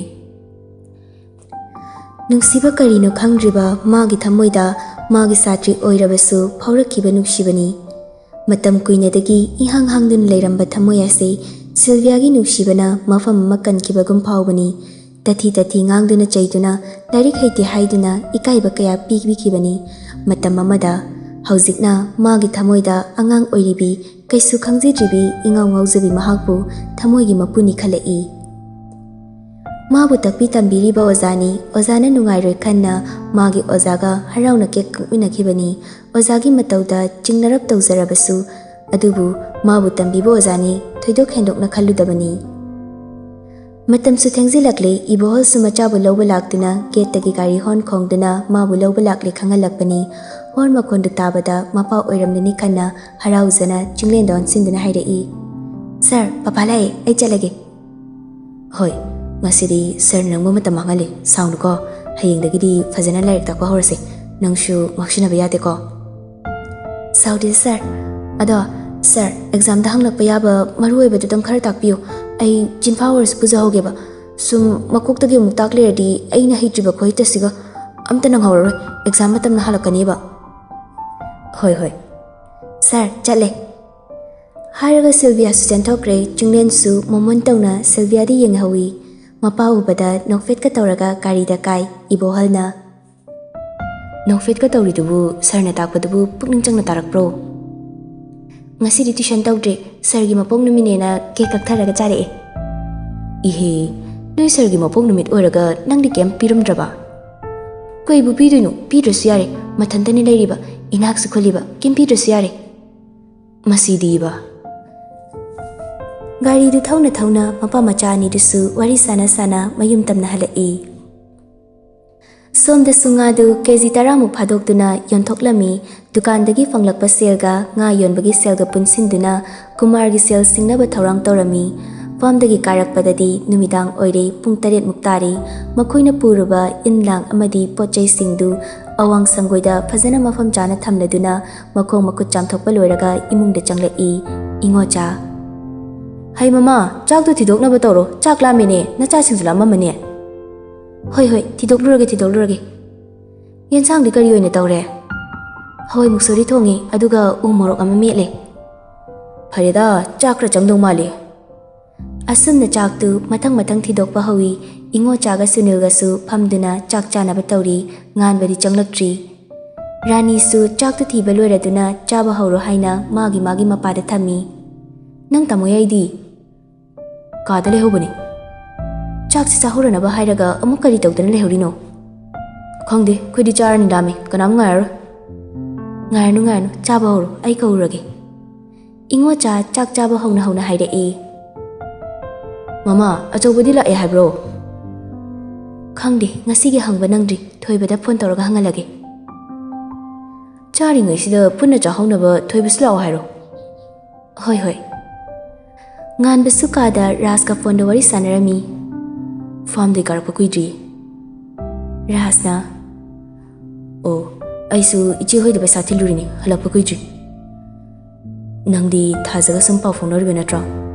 ꯅꯨꯡꯁꯤꯕ ꯀꯔꯤꯅꯣ ꯈꯪꯗ꯭ꯔꯤꯕ ꯃꯥꯒꯤ ꯊꯃꯣꯏꯗ ꯃꯥꯒꯤ ꯁꯥꯇ꯭ꯔꯤ ꯑꯣꯏꯔꯕꯁꯨ ꯐꯥꯎꯔꯛꯈꯤꯕ ꯅꯨꯡꯁꯤꯕꯅꯤ꯫ ꯃꯇꯝ ꯀꯨꯏꯅꯗꯒꯤ ꯏꯍꯥꯡ ꯍꯥꯡꯗꯨꯅ ꯂꯩꯔꯝꯕ ꯊꯃꯣꯏ ꯑꯁꯤ ꯁꯤꯜꯚꯤꯌꯥꯒꯤ ꯅꯨꯡꯁꯤꯕꯅ ꯃꯐꯝ ꯑꯃ ꯀꯟꯈꯤꯕꯒꯨꯝ ꯐꯥꯎꯕꯅꯤ꯫ ꯇꯊꯤ ꯇꯊꯤ ꯉꯥꯡꯗꯨꯅ ꯆꯩꯗꯨꯅ, ꯂꯥꯏꯔꯤꯛ ꯍꯩꯇꯦ ꯍꯥꯏꯗꯨꯅ ꯏꯀꯥꯏꯕ ꯀꯌꯥ ꯄꯤꯕꯤꯈꯤꯕꯅꯤ꯫ ꯃꯇꯝ ꯑꯃꯗ, ꯍꯧꯖꯤꯛꯅ ꯃꯥꯒꯤ ꯊꯃꯣꯏꯗ ꯑꯉꯥꯡ ꯑꯣꯏꯔꯤꯕꯤ, ꯀꯩꯁꯨ ꯈꯪꯖꯗ꯭ꯔꯤꯕꯤ, ꯏꯉꯥꯎ ꯉꯥꯎꯖꯕꯤ ꯃꯍꯥꯛꯄꯨ ꯊꯃꯣꯏꯒꯤ ꯃꯄꯨꯅꯤ ꯈꯜꯂꯛꯏ꯫ ꯃꯥꯕꯨ ꯇꯥꯛꯄꯤ ꯇꯝꯕꯤꯔꯤꯕ ꯑꯣꯖꯥꯅꯤ꯫ ꯑꯣꯖꯥꯅ ꯅꯨꯡꯉꯥꯏꯔꯣꯏ ꯈꯟꯅ ꯃꯥꯒꯤ ꯑꯣꯖꯥꯒ ꯍꯔꯥꯎꯅ ꯀꯦꯛ ꯀꯛꯃꯤꯟꯅꯈꯤꯕꯅꯤ꯫ ꯑꯣꯖꯥꯒꯤ ꯃꯇꯧꯗ ꯆꯤꯡꯅꯔꯞ ꯇꯧꯖꯔꯕꯁꯨ, ꯑꯗꯨꯕꯨ ꯃꯥꯕꯨ ꯇꯝꯕꯤꯕ ꯑꯣꯖꯥꯅꯤ, ꯊꯣꯏꯗꯣꯛ ꯍꯦꯟꯗꯣꯛꯅ ꯈꯜꯂꯨꯗꯕꯅꯤ꯫ ꯃꯇꯝꯁꯨ ꯊꯦꯡꯖꯤꯜꯂꯛꯂꯦ꯫ ꯏꯕꯣꯍꯜꯁꯨ ꯃꯆꯥꯕꯨ ꯂꯧꯕ ꯂꯥꯛꯇꯨꯅ ꯒꯦꯠꯇꯒꯤ ꯒꯥꯔꯤ ꯍꯣꯔꯟ ꯈꯣꯡꯗꯨꯅ ꯃꯥꯕꯨ ꯂꯧꯕ ꯂꯥꯛꯂꯦ ꯈꯪꯍꯜꯂꯛꯄꯅꯤ꯫ ꯍꯣꯔꯟ ꯃꯈꯣꯟꯗꯨ ꯇꯥꯕꯗ ꯃꯄꯥ ꯑꯣꯏꯔꯝꯂꯅꯤ ꯈꯟꯅ ꯍꯔꯥꯎꯖꯅ ꯆꯤꯡꯂꯦꯟꯗ ꯑꯣꯟꯁꯤꯟꯗꯨꯅ ꯍꯥꯏꯔꯛꯏ, "ꯁꯥꯔ, ꯄꯄꯥ ꯂꯥꯛꯑꯦ, ꯑꯩ ꯆꯠꯂꯒꯦ꯫" "ꯍꯣꯏ, ꯉꯁꯤꯗꯤ ꯁꯥꯔ ꯅꯪꯕꯨ ꯃꯇꯝ ꯃꯥꯡꯍꯜꯂꯦ, ꯁꯥꯎꯅꯨꯀꯣ꯫ ꯍꯌꯦꯡꯗꯒꯤꯗꯤ ꯐꯖꯅ ꯂꯥꯏꯔꯤꯛ ꯇꯥꯛꯄ ꯍꯧꯔꯁꯦ꯫ ꯅꯪꯁꯨ ꯉꯥꯎꯁꯤꯟꯅꯕ ꯌꯥꯗꯦꯀꯣ꯫" "ꯁꯥꯎꯗꯦ ꯁꯥꯔ, ꯑꯗꯣ ꯁꯥꯔ, ꯑꯦꯛꯖꯥꯝꯗ ꯍꯪꯂꯛꯄ ꯌꯥꯕ ꯃꯔꯨ ꯑꯣꯏꯕꯗꯨꯗꯪ ꯈꯔ ꯇꯥꯛꯄꯤꯌꯨ꯫ ꯑꯩ ꯆꯤꯟꯐꯥ ꯑꯣꯏꯔꯁꯨ ꯄꯨꯖꯍꯧꯒꯦꯕ꯫ ꯁꯨꯝ ꯃꯀꯣꯛꯇꯒꯤ ꯑꯃꯨꯛ ꯇꯥꯛ ꯂꯩꯔꯗꯤ ꯑꯩꯅ ꯍꯩꯇ꯭ꯔꯤꯕ ꯈꯨꯍꯩꯇꯁꯤꯒ ꯑꯝꯇ ꯅꯪꯍꯧꯔꯔꯣꯏ꯫ ꯑꯦꯛꯖꯥꯝ ꯃꯇꯝꯅ ꯍꯜꯂꯛꯀꯅꯦꯕ꯫ ꯍꯣꯏ, ꯍꯣꯏ꯫ ꯁꯥꯔ, ꯆꯠꯂꯦ꯫ ꯍꯥꯏꯔꯒ ꯁꯤꯜꯚꯤꯌꯥꯁꯨ ꯆꯦꯟꯊꯣꯛꯈ꯭ꯔꯦ꯫ ꯆꯤꯡꯂꯦꯟꯁꯨ ꯃꯣꯃꯣꯟ ꯇꯧꯅ ꯁꯤꯜꯚꯤꯌꯥꯗ ꯌꯦꯡꯍꯧꯏ꯫ ꯃꯄꯥ ꯎꯕꯗ ꯅꯣꯛꯐꯦꯠꯀ ꯇꯧꯔꯒ ꯒꯥꯔꯤꯗ ꯀꯥꯏ꯫ ꯏꯕꯣꯍꯜꯅ, "ꯅꯣꯛꯐꯦꯠꯀ ꯇꯧꯔꯤꯗꯨꯕꯨ ꯁꯥꯔꯅ ꯇꯥꯛꯄꯗꯨꯕꯨ ꯄꯨꯛꯅꯤꯡ ꯆꯪꯅ ꯇꯥꯔꯛꯄ꯭ꯔꯣ?" "ꯉꯁꯤꯗꯤ ꯇ꯭ꯌꯨꯁꯟ ꯇꯧꯗ꯭ꯔꯦ, ꯁꯥꯔꯒꯤ ꯃꯄꯣꯛ ꯅꯨꯃꯤꯠꯅꯦꯅ ꯀꯦꯛ ꯀꯛꯊꯔꯒ ꯆꯥꯔꯛꯑꯦ꯫" "ꯏꯍꯦ, ꯅꯣꯏ ꯁꯥꯔꯒꯤ ꯃꯄꯣꯛ ꯅꯨꯃꯤꯠ ꯑꯣꯏꯔꯒ ꯅꯪꯗꯤ ꯀꯩꯝ ꯄꯤꯔꯝꯗ꯭ꯔꯕ?" "ꯀꯩꯕꯨ ꯄꯤꯗꯣꯏꯅꯣ? ꯄꯤꯗ꯭ꯔꯁꯨ ꯌꯥꯔꯦ꯫ ꯃꯊꯟꯇꯅꯤ ꯂꯩꯔꯤꯕ, ꯏꯅꯥꯛꯁꯨ ꯈꯨꯜꯂꯤꯕ, ꯀꯩꯝ ꯄꯤꯗ꯭ꯔꯁꯨ ꯌꯥꯔꯦ꯫" ꯃꯁꯤꯗꯤꯕ꯫ ꯒꯥꯔꯤꯗꯨ ꯊꯧꯅ ꯊꯧꯅ ꯃꯄꯥ ꯃꯆꯥ ꯑꯅꯤꯗꯨꯁꯨ ꯋꯥꯔꯤ ꯁꯥꯟꯅ ꯁꯥꯟꯅ ꯃꯌꯨꯝ ꯇꯝꯅ ꯍꯜꯂꯛꯏ꯫ ꯁꯣꯝꯗꯁꯨ ꯉꯥꯗꯨ ꯀꯦ ꯖꯤ ꯇꯔꯥꯃꯨꯛ ꯐꯥꯗꯣꯛꯇꯨꯅ ꯌꯣꯟꯊꯣꯛꯂꯝꯃꯤ꯫ ꯗꯨꯀꯥꯟꯗꯒꯤ ꯐꯪꯂꯛꯄ ꯁꯦꯜꯒ ꯉꯥ ꯌꯣꯟꯕꯒꯤ ꯁꯦꯜꯒ ꯄꯨꯟꯁꯤꯟꯗꯨꯅ ꯀꯨꯃꯥꯔꯒꯤ ꯁꯦꯜ ꯁꯤꯡꯅꯕ ꯊꯧꯔꯥꯡ ꯇꯧꯔꯝꯃꯤ꯫ ꯐꯥꯔꯝꯗꯒꯤ ꯀꯥꯔꯛꯄꯗꯗꯤ ꯅꯨꯃꯤꯗꯥꯡ ꯑꯣꯏꯔꯦ, ꯄꯨꯡ ꯇꯔꯦꯠꯃꯨꯛ ꯇꯥꯔꯦ꯫ ꯃꯈꯣꯏꯅ ꯄꯨꯔꯨꯕ ꯏꯟ ꯂꯥꯡ ꯑꯃꯗꯤ ꯄꯣꯠ ꯆꯩꯁꯤꯡꯗꯨ ꯑꯋꯥꯡ ꯁꯪꯒꯣꯏꯗ ꯐꯖꯅ ꯃꯐꯝ ꯆꯥꯅ ꯊꯝꯂꯗꯨꯅ ꯃꯈꯣꯡ ꯃꯈꯨꯠ ꯆꯥꯝꯊꯣꯛꯄ ꯂꯣꯏꯔꯒ ꯏꯃꯨꯡꯗ ꯆꯪꯂꯛꯏ꯫ ꯏꯉꯣꯆꯥ, "ꯍꯩ ꯃꯃꯥ, ꯆꯥꯛꯇꯨ ꯊꯤꯗꯣꯛꯅꯕ ꯇꯧꯔꯣ, ꯆꯥꯛ ꯂꯥꯝꯃꯦꯅꯦ, ꯅꯆꯥꯁꯤꯡꯁꯨ ꯂꯥꯝꯃꯝꯃꯅꯤ꯫" "ꯍꯣꯏ, ꯍꯣꯏ, ꯊꯤꯗꯣꯛꯂꯨꯔꯒꯦ, ꯊꯤꯗꯣꯛꯂꯨꯔꯒꯦ꯫ ꯌꯦꯟꯁꯥꯡꯗꯤ ꯀꯔꯤ ꯑꯣꯏꯅ ꯇꯧꯔꯦ?" "ꯍꯋꯥꯏ ꯃꯨꯛꯁꯣꯔꯤ ꯊꯣꯡꯉꯦ, ꯑꯗꯨꯒ ꯎ ꯃꯣꯔꯣꯛ ꯑꯃ ꯃꯦꯠꯂꯦ꯫" "ꯐꯔꯦꯗ, ꯆꯥꯛ ꯈꯔ ꯆꯪꯗꯧ ꯃꯥꯜꯂꯤ꯫" ꯑꯁꯨꯝꯅ ꯆꯥꯛꯇꯨ ꯃꯊꯪ ꯃꯊꯪ ꯊꯤꯗꯣꯛꯄ ꯍꯧꯏ꯫ ꯏꯉꯣꯆꯥꯒ ꯁꯨꯅꯤꯜꯒꯁꯨ ꯐꯝꯗꯨꯅ ꯆꯥꯛ ꯆꯥꯅꯕ ꯇꯧꯔꯤ꯫ ꯉꯥꯟꯕꯗꯤ ꯆꯪꯂꯛꯇ꯭ꯔꯤ꯫ ꯔꯥꯅꯤꯁꯨ ꯆꯥꯛꯇꯨ ꯊꯤꯕ ꯂꯣꯏꯔꯗꯨꯅ ꯆꯥꯕ ꯍꯧꯔꯣ ꯍꯥꯏꯅ ꯃꯥꯒꯤ ꯃꯥꯒꯤ ꯃꯄꯥꯗ ꯊꯝꯃꯤ꯫ "ꯅꯪ ꯇꯥꯃꯣ ꯌꯥꯏꯗꯤ?" "ꯀꯥꯗ ꯂꯩꯍꯧꯕꯅꯤ꯫" "ꯆꯥꯛꯁꯤ ꯆꯥꯍꯧꯔꯅꯕ ꯍꯥꯏꯔꯒ ꯑꯃꯨꯛ ꯀꯔꯤ ꯇꯧꯗꯅ ꯂꯩꯍꯧꯔꯤꯅꯣ?" "ꯈꯪꯗꯦ, ꯑꯩꯈꯣꯏꯗꯤ ꯆꯥꯔꯅꯤ, ꯂꯥꯝꯃꯤ, ꯀꯅꯥꯝ ꯉꯥꯏꯔꯔꯣꯏ꯫" "ꯉꯥꯏꯔꯅꯨ, ꯉꯥꯏꯔꯅꯨ, ꯆꯥꯕ ꯍꯧꯔꯣ, ꯑꯩ ꯀꯧꯔꯨꯔꯒꯦ꯫" ꯏꯉꯣꯆꯥ ꯆꯥꯛ ꯆꯥꯕ ꯍꯧꯅ ꯍꯧꯅ ꯍꯥꯏꯔꯛꯏ꯫ "ꯃꯃꯥ, ꯑꯆꯧꯕꯗꯤ ꯂꯥꯛꯑꯦ ꯍꯥꯏꯕ꯭ꯔꯣ?" "ꯈꯪꯗꯦ, ꯉꯁꯤꯒꯤ ꯍꯪꯕ ꯅꯪꯗ꯭ꯔꯤ, ꯊꯣꯏꯕꯗ ꯐꯣꯟ ꯇꯧꯔꯒ ꯍꯪꯍꯜꯂꯒꯦ꯫" "ꯆꯥꯔꯤꯉꯩꯁꯤꯗ ꯄꯨꯟꯅ ꯆꯥꯍꯧꯅꯕ ꯊꯣꯏꯕꯁꯨ ꯂꯥꯛꯑꯣ ꯍꯥꯏꯔꯣ꯫" "ꯍꯣꯏ, ꯍꯣꯏ꯫" ꯉꯥꯟꯕꯁꯨ ꯀꯥꯗ ꯔꯥꯖꯀ ꯐꯣꯟꯗ ꯋꯥꯔꯤ ꯁꯥꯟꯅꯔꯝꯃꯤ꯫ "ꯐꯥꯔꯝꯗꯩ ꯀꯥꯔꯛꯄ ꯀꯨꯏꯗ꯭ꯔꯤ꯫" ꯔꯥꯖꯅ, "ꯑꯣ, ꯑꯩꯁꯨ ꯏꯆꯦ ꯍꯣꯏꯗ ꯄꯩꯁꯥ ꯊꯤꯜꯂꯨꯔꯤꯅꯤ, ꯍꯜꯂꯛꯄ ꯀꯨꯏꯗ꯭ꯔꯤ꯫" ꯅꯪꯗꯤ ꯊꯥꯖꯒ ꯁꯨꯝ ꯄꯥꯎ ꯐꯥꯎꯅꯔꯤꯕ ꯅꯠꯇ꯭ꯔꯣ?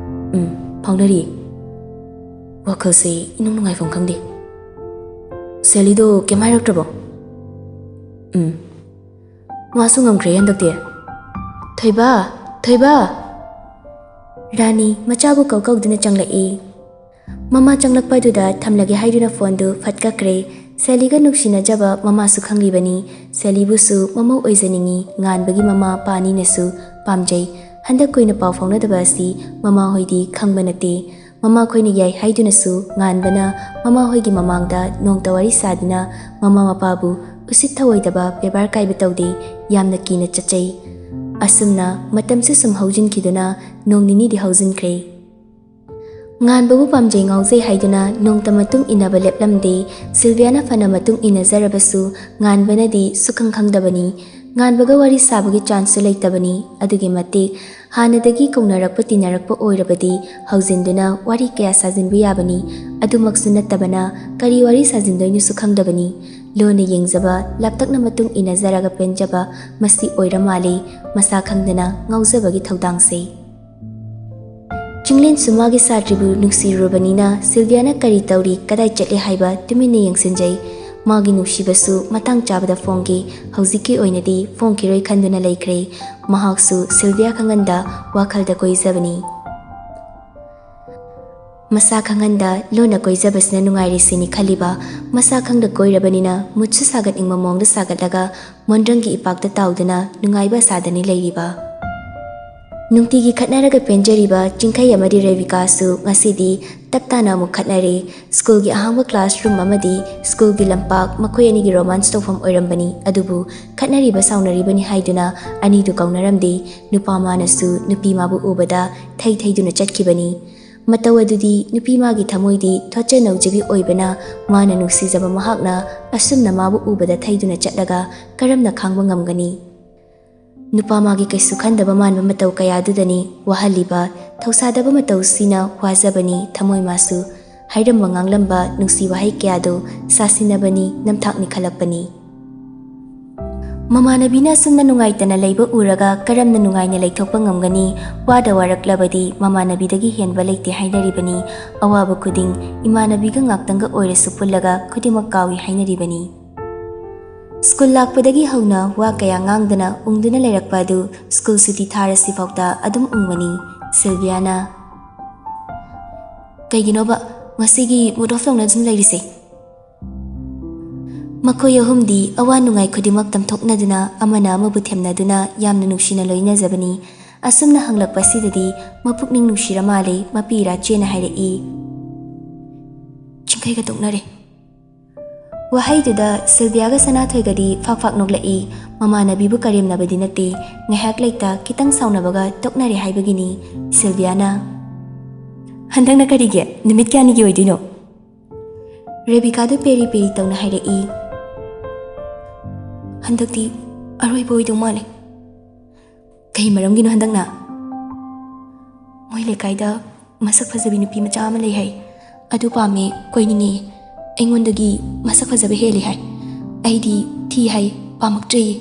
ꯎꯝ, ꯐꯥꯎꯅꯔꯤ꯫ ꯋꯥꯈꯜꯁꯦ ꯏꯅꯨꯡ ꯅꯨꯡꯉꯥꯏꯐꯝ ꯈꯪꯗꯦ꯫ ꯁꯦꯂꯤꯗꯣ ꯀꯩꯝ ꯍꯥꯏꯔꯛꯇ꯭ꯔꯕꯣ? ꯎꯝ, ꯃꯥꯁꯨ ꯉꯝꯈ꯭ꯔꯦ ꯍꯟꯗꯛꯇꯤ꯫ ꯊꯣꯏꯕ! ꯊꯣꯏꯕ! ꯔꯥꯅꯤ ꯃꯆꯥꯕꯨ ꯀꯧ ꯀꯧꯗꯨꯅ ꯆꯪꯂꯛꯏ꯫ ꯃꯃꯥ ꯆꯪꯂꯛꯄ ꯑꯗꯨꯗ ꯊꯝꯂꯒꯦ ꯍꯥꯏꯗꯨꯅ ꯐꯣꯟꯗꯨ ꯐꯠ ꯀꯛꯈ꯭ꯔꯦ꯫ ꯁꯦꯂꯤꯒ ꯅꯨꯡꯁꯤꯅꯖꯕ ꯃꯃꯥꯁꯨ ꯈꯪꯂꯤꯕꯅꯤ꯫ ꯁꯦꯂꯤꯕꯨꯁꯨ ꯃꯃꯧ ꯑꯣꯏꯖꯅꯤꯡꯏ ꯉꯥꯟꯕꯒꯤ ꯃꯃꯥ ꯄꯥꯅꯤꯅꯁꯨ ꯄꯥꯝꯖꯩ꯫ ꯍꯟꯗꯛ ꯀꯨꯏꯅ ꯄꯥꯎ ꯐꯥꯎꯅꯗꯕ ꯑꯁꯤ ꯃꯃꯥꯍꯣꯏꯗꯤ ꯈꯪꯕ ꯅꯠꯇꯦ꯫ ꯃꯃꯥꯈꯣꯏꯅ ꯌꯥꯏ ꯍꯥꯏꯗꯨꯅꯁꯨ ꯉꯥꯟꯕꯅ ꯃꯃꯥꯍꯣꯏꯒꯤ ꯃꯃꯥꯡꯗ ꯅꯣꯡꯇ ꯋꯥꯔꯤ ꯁꯥꯗꯨꯅ ꯃꯃꯥ ꯃꯄꯥꯕꯨ ꯎꯁꯤꯠ ꯊꯑꯣꯏꯗꯕ ꯕꯦꯕꯥꯔ ꯀꯥꯏꯕ ꯇꯧꯗꯦ꯫ ꯌꯥꯝꯅ ꯀꯤꯅ ꯆꯠꯆꯩ꯫ ꯑꯁꯨꯝꯅ ꯃꯇꯝꯁꯨ ꯁꯨꯝ ꯍꯧꯖꯤꯟꯈꯤꯗꯨꯅ ꯅꯣꯡ ꯅꯤꯅꯤꯗꯤ ꯍꯧꯖꯤꯟꯈ꯭ꯔꯦ꯫ ꯉꯥꯟꯕꯕꯨ ꯄꯥꯝꯖꯩ ꯉꯥꯎꯖꯩ ꯍꯥꯏꯗꯨꯅ ꯅꯣꯡꯇ ꯃꯇꯨꯡ ꯏꯟꯅꯕ ꯂꯦꯞꯂꯝꯗꯦ꯫ ꯁꯤꯜꯚꯤꯌꯥꯅ ꯐꯅ ꯃꯇꯨꯡ ꯏꯟꯅꯖꯔꯕꯁꯨ ꯉꯥꯟꯕꯅꯗꯤ ꯁꯨꯈꯪ ꯈꯪꯗꯕꯅꯤ꯫ ꯉꯥꯟꯕꯒ ꯋꯥꯔꯤ ꯁꯥꯕꯒꯤ ꯆꯥꯟꯁꯁꯨ ꯂꯩꯇꯕꯅꯤ꯫ ꯑꯗꯨꯒꯤ ꯃꯇꯤꯛ ꯍꯥꯟꯅꯗꯒꯤ ꯀꯧꯅꯔꯛꯄ ꯇꯤꯟꯅꯔꯛꯄ ꯑꯣꯏꯔꯕꯗꯤ ꯍꯧꯖꯤꯟꯗꯨꯅ ꯋꯥꯔꯤ ꯀꯌꯥ ꯁꯥꯖꯤꯟꯕ ꯌꯥꯕꯅꯤ꯫ ꯑꯗꯨꯃꯛꯁꯨ ꯅꯠꯇꯕꯅ ꯀꯔꯤ ꯋꯥꯔꯤ ꯁꯥꯖꯤꯟꯗꯣꯏꯅꯣꯁꯨ ꯈꯪꯗꯕꯅꯤ꯫ ꯂꯣꯟꯅ ꯌꯦꯡꯖꯕ, ꯂꯥꯞꯇꯛꯅ ꯃꯇꯨꯡ ꯏꯟꯅꯖꯔꯒ ꯄꯦꯟꯖꯕ, ꯃꯁꯤ ꯑꯣꯏꯔ ꯃꯥꯜꯂꯤ ꯃꯁꯥ ꯈꯪꯗꯅ ꯉꯥꯎꯖꯕꯒꯤ ꯊꯧꯗꯥꯡꯁꯦ꯫ ꯆꯤꯡꯂꯦꯟꯁꯨ ꯃꯥꯒꯤ ꯁꯥꯇ꯭ꯔꯤꯕꯨ ꯅꯨꯡꯁꯤꯔꯨꯔꯕꯅꯤꯅ ꯁꯤꯜꯚꯤꯌꯥꯅ ꯀꯔꯤ ꯇꯧꯔꯤ, ꯀꯗꯥꯏ ꯆꯠꯂꯤ ꯍꯥꯏꯕ ꯇꯨꯃꯤꯟꯅ ꯌꯦꯡꯁꯤꯟꯖꯩ꯫ ꯃꯥꯒꯤ ꯅꯨꯡꯁꯤꯕꯁꯨ ꯃꯇꯥꯡ ꯆꯥꯕꯗ ꯐꯣꯡꯈꯤ꯫ ꯍꯧꯖꯤꯛꯀꯤ ꯑꯣꯏꯅꯗꯤ ꯐꯣꯡꯈꯤꯔꯣꯏ ꯈꯟꯗꯨꯅ ꯂꯩꯈ꯭ꯔꯦ꯫ ꯃꯍꯥꯛꯁꯨ ꯁꯤꯜꯚꯤꯌꯥ ꯈꯪꯍꯟꯗ ꯋꯥꯈꯜꯗ ꯀꯣꯏꯖꯕꯅꯤ꯫ ꯃꯁꯥ ꯈꯪꯍꯟꯗ ꯂꯣꯟꯅ ꯀꯣꯏꯖꯕꯁꯤꯅ ꯅꯨꯡꯉꯥꯏꯔꯤꯁꯤꯅꯤ ꯈꯜꯂꯤꯕ꯫ ꯃꯁꯥ ꯈꯪꯗ ꯀꯣꯏꯔꯕꯅꯤꯅ ꯃꯨꯠꯁꯨ ꯁꯥꯒꯠꯅꯤꯡꯕ ꯃꯑꯣꯡꯗ ꯁꯥꯒꯠꯂꯒ ꯃꯣꯟꯗ꯭ꯔꯪꯒꯤ ꯏꯄꯥꯛꯇ ꯇꯥꯎꯗꯨꯅ ꯅꯨꯡꯉꯥꯏꯕ ꯑꯁꯥꯗꯅꯤ ꯂꯩꯔꯤꯕ꯫ ꯅꯨꯡꯇꯤꯒꯤ ꯈꯠꯅꯔꯒ ꯄꯦꯟꯖꯔꯤꯕ ꯆꯤꯡꯈꯩ ꯑꯃꯗꯤ ꯔꯦꯕꯤꯀꯥꯁꯨ ꯉꯁꯤꯗꯤ ꯇꯞ ꯇꯥꯅ ꯑꯃꯨꯛ ꯈꯠꯅꯔꯦ꯫ ꯁ꯭ꯀꯨꯜꯒꯤ ꯑꯍꯥꯡꯕ ꯀ꯭ꯂꯥꯁꯔꯨꯝ ꯑꯃꯗꯤ ꯁ꯭ꯀꯨꯜꯒꯤ ꯂꯝꯄꯥꯛ ꯃꯈꯣꯏ ꯑꯅꯤꯒꯤ ꯔꯣꯃꯥꯟꯁ ꯇꯧꯐꯝ ꯑꯣꯏꯔꯝꯕꯅꯤ꯫ ꯑꯗꯨꯕꯨ ꯈꯠꯅꯔꯤꯕ ꯁꯥꯎꯅꯔꯤꯕꯅꯤ ꯍꯥꯏꯗꯨꯅ ꯑꯅꯤꯗꯨ ꯀꯧꯅꯔꯝꯗꯦ꯫ ꯅꯨꯄꯥ ꯃꯥꯅꯁꯨ ꯅꯨꯄꯤ ꯃꯥꯕꯨ ꯎꯕꯗ ꯊꯩ ꯊꯩꯗꯨꯅ ꯆꯠꯈꯤꯕꯅꯤ꯫ ꯃꯇꯧ ꯑꯗꯨꯗꯤ ꯅꯨꯄꯤ ꯃꯥꯒꯤ ꯊꯃꯣꯏꯗꯤ ꯊꯣꯠꯆ ꯅꯧꯖꯕꯤ ꯑꯣꯏꯕꯅ ꯃꯥꯅ ꯅꯨꯡꯁꯤꯖꯕ ꯃꯍꯥꯛꯅ ꯑꯁꯨꯝꯅ ꯃꯥꯕꯨ ꯎꯕꯗ ꯊꯩꯗꯨꯅ ꯆꯠꯂꯒ ꯀꯔꯝꯅ ꯈꯥꯡꯕ ꯉꯝꯒꯅꯤ? ꯅꯨꯄꯥ ꯃꯥꯒꯤ ꯀꯩꯁꯨ ꯈꯟꯗꯕ ꯃꯥꯟꯕ ꯃꯇꯧ ꯀꯌꯥꯗꯨꯗꯅꯤ ꯋꯥꯍꯜꯂꯤꯕ꯫ ꯊꯧꯁꯥꯗꯕ ꯃꯇꯧꯁꯤꯅ ꯋꯥꯖꯕꯅꯤ ꯊꯃꯣꯏ ꯃꯥꯁꯨ꯫ ꯍꯥꯏꯔꯝꯕ ꯉꯥꯡꯂꯝꯕ ꯅꯨꯡꯁꯤ ꯋꯥꯍꯩ ꯀꯌꯥꯗꯨ ꯁꯥꯁꯤꯟꯅꯕꯅꯤ, ꯅꯝꯊꯥꯛꯅꯤ ꯈꯜꯂꯛꯄꯅꯤ꯫ ꯃꯃꯥꯟꯅꯕꯤꯅ ꯑꯁꯨꯝꯅ ꯅꯨꯡꯉꯥꯏꯇꯅ ꯂꯩꯕ ꯎꯔꯒ ꯀꯔꯝꯅ ꯅꯨꯡꯉꯥꯏꯅ ꯂꯩꯊꯣꯛꯄ ꯉꯝꯒꯅꯤ? ꯋꯥꯗ ꯋꯥꯔꯛꯂꯕꯗꯤ ꯃꯃꯥꯟꯅꯕꯤꯗꯒꯤ ꯍꯦꯟꯕ ꯂꯩꯇꯦ ꯍꯥꯏꯅꯔꯤꯕꯅꯤ꯫ ꯑꯋꯥꯕ ꯈꯨꯗꯤꯡ ꯏꯃꯥꯟꯅꯕꯤꯒ ꯉꯥꯛꯇꯪꯒ ꯑꯣꯏꯔꯁꯨ ꯄꯨꯜꯂꯒ ꯈꯨꯗꯤꯡꯃꯛ ꯀꯥꯎꯏ ꯍꯥꯏꯅꯔꯤꯕꯅꯤ꯫ ꯁ꯭ꯀꯨꯜ ꯂꯥꯛꯄꯗꯒꯤ ꯍꯧꯅ ꯋꯥ ꯀꯌꯥ ꯉꯥꯡꯗꯅ ꯎꯪꯗꯨꯅ ꯂꯩꯔꯛꯄ ꯑꯗꯨ ꯁ꯭ꯀꯨꯜ ꯁꯨꯇꯤ ꯊꯥꯔꯁꯤꯐꯥꯎꯗ ꯑꯗꯨꯝ ꯎꯪꯕꯅꯤ꯫ ꯁꯤꯜꯚꯤꯌꯥꯅ, "ꯀꯩꯒꯤꯅꯣꯕ ꯉꯁꯤꯒꯤ mood off ꯇꯧꯅ ꯑꯗꯨꯝ ꯂꯩꯔꯤꯁꯦ?" ꯃꯈꯣꯏ ꯑꯍꯨꯝꯗꯤ ꯑꯋꯥ ꯅꯨꯡꯉꯥꯏ ꯈꯨꯗꯤꯡꯃꯛ ꯇꯝꯊꯣꯛꯅꯗꯨꯅ ꯑꯃꯅ ꯑꯃꯕꯨ ꯊꯦꯝꯅꯗꯨꯅ ꯌꯥꯝꯅ ꯅꯨꯡꯁꯤꯅ ꯂꯣꯏꯅꯖꯕꯅꯤ꯫ ꯑꯁꯨꯝꯅ ꯍꯪꯂꯛꯄꯁꯤꯗꯗꯤ ꯃꯄꯨꯛꯅꯤꯡ ꯅꯨꯡꯁꯤꯔ ꯃꯥꯜꯂꯦ ꯃꯄꯤ ꯏꯔꯥꯆꯦꯅ ꯍꯥꯏꯔꯛꯏ, "ꯆꯤꯡꯈꯩꯒ ꯇꯣꯛꯅꯔꯦ"꯫ ꯋꯥꯍꯩꯗꯨꯗ ꯁꯤꯜꯚꯤꯌꯥꯒ ꯁꯅꯥꯊꯣꯏꯒꯗꯤ ꯐꯥꯛ ꯐꯥꯛ ꯅꯣꯛꯂꯛꯏ꯫ ꯃꯃꯥꯟꯅꯕꯤꯕꯨ ꯀꯔꯦꯝꯅꯕꯗꯤ ꯅꯠꯇꯦ, ꯉꯥꯏꯍꯥꯛ ꯂꯩꯇ ꯈꯤꯇꯪ ꯁꯥꯎꯅꯕꯒ ꯇꯣꯛꯅꯔꯦ ꯍꯥꯏꯕꯒꯤꯅꯤ꯫ ꯁꯤꯜꯚꯤꯌꯥꯅ, "ꯍꯟꯗꯛꯅ ꯀꯔꯤꯒꯤ? ꯅꯨꯃꯤꯠ ꯀꯌꯥꯅꯤꯒꯤ ꯑꯣꯏꯗꯣꯏꯅꯣ?" ꯔꯦꯕꯤꯀꯥꯗꯨ ꯄꯦꯔꯤ ꯄꯦꯔꯤ ꯇꯧꯅ ꯍꯥꯏꯔꯛꯏ, "ꯍꯟꯗꯛꯇꯤ ꯑꯔꯣꯏꯕ ꯑꯣꯏꯗꯧ ꯃꯥꯜꯂꯦ"꯫ "ꯀꯩ ꯃꯔꯝꯒꯤꯅꯣ ꯍꯟꯗꯛꯅ?" "ꯃꯣꯏ ꯂꯩꯀꯥꯏꯗ ꯃꯁꯛ ꯐꯖꯕꯤ ꯅꯨꯄꯤ ꯃꯆꯥ ꯑꯃ ꯂꯩ ꯍꯥꯏ, ꯑꯗꯨ ꯄꯥꯝꯃꯦ, ꯀꯣꯏꯅꯤꯡꯉꯦ꯫ ꯑꯩꯉꯣꯟꯗꯒꯤ ꯃꯁꯛ ꯐꯖꯕ ꯍꯦꯜꯂꯤ ꯍꯥꯏ꯫ ꯑꯩꯗꯤ ꯊꯤ ꯍꯥꯏ, ꯄꯥꯝꯃꯛꯇ꯭ꯔꯦꯌꯦ"꯫